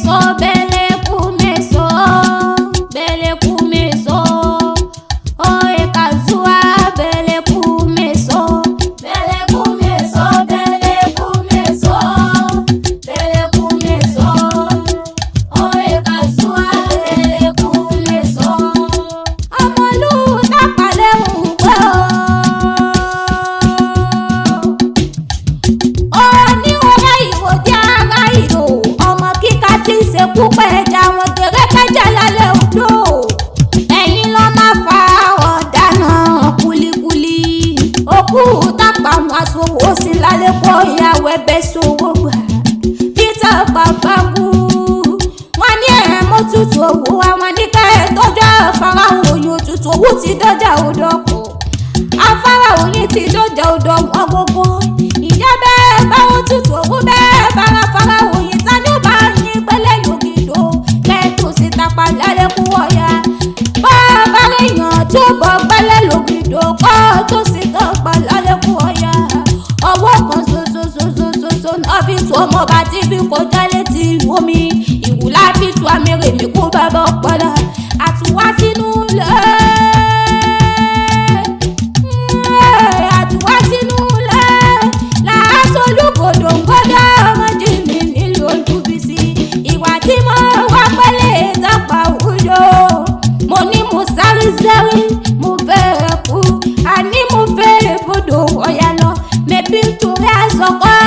Meso, beleku meso, beleku meso, oye kazua, beleku meso, beleku meso, beleku meso, beleku meso, oye kazua, beleku meso. Ọmọlú tápalẹ̀ ń gbọ́ oníwọlé ìwòdì ara ìlò ọmọ kíka tí ń ṣekú pẹja wọn kéré kẹjà lálẹ́ odò ẹ̀yin ló máa fa ọ̀daràn kulikuli òkú tápà wọn aṣòwò sí lálẹ́ kó ìyàwó ẹbẹ̀ ṣòwò gbà peter babaku wọn ní ẹ̀mọ́ tutù owó àwọn ní ká ẹ̀ tọ́jú afárá òyìn òtútù owó ti dọ́jà odò kù afárá òyìn ti dọ́jà odò wọn gbogbo ìyá bẹ́ẹ̀ báwo tutù owó bẹ́ẹ̀ bára fara òyìn ta ni ó bá yín pẹ́lẹ́ lògìdò kẹ́ẹ̀tù sí tapa lálẹ́ kú ọ̀yà bá rèèyàn tí ó bọ̀ pẹ́lẹ́ lògìdò kọ́ tó sì tọ́pa lálẹ́ kú ọ̀yà ọwọ́ kan ṣoṣoṣoṣoṣo náà fi tu ọmọ bá ti fi kọjá létí omi ìwúlá fi tu amèrè mi kú bàbá ọpọlọ àtúwá sínú lẹ́ẹ̀ àtúwá sínú lẹ́ látọlúgòdòǹgòdò ọmọdé mi nílùú olúbísí ìwà tí mo wá pẹ́lẹ́ tàpá wúlò mo ní mo sáré sáré mo fẹ́ kú àní mo fẹ́ bodò ọ̀yà lọ mẹ́bí nítorí àsọkọ́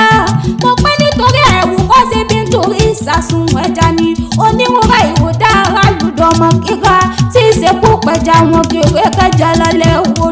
mo pẹ́ nítorí ẹ̀wù kọ́ síbi nítorí ìsàsùn ẹja ni oníwúrà ìwò dára lùdọ̀ ọmọ kíkà tí ìsìnkú pẹja wọn kéré kẹjà lálẹ́ wò.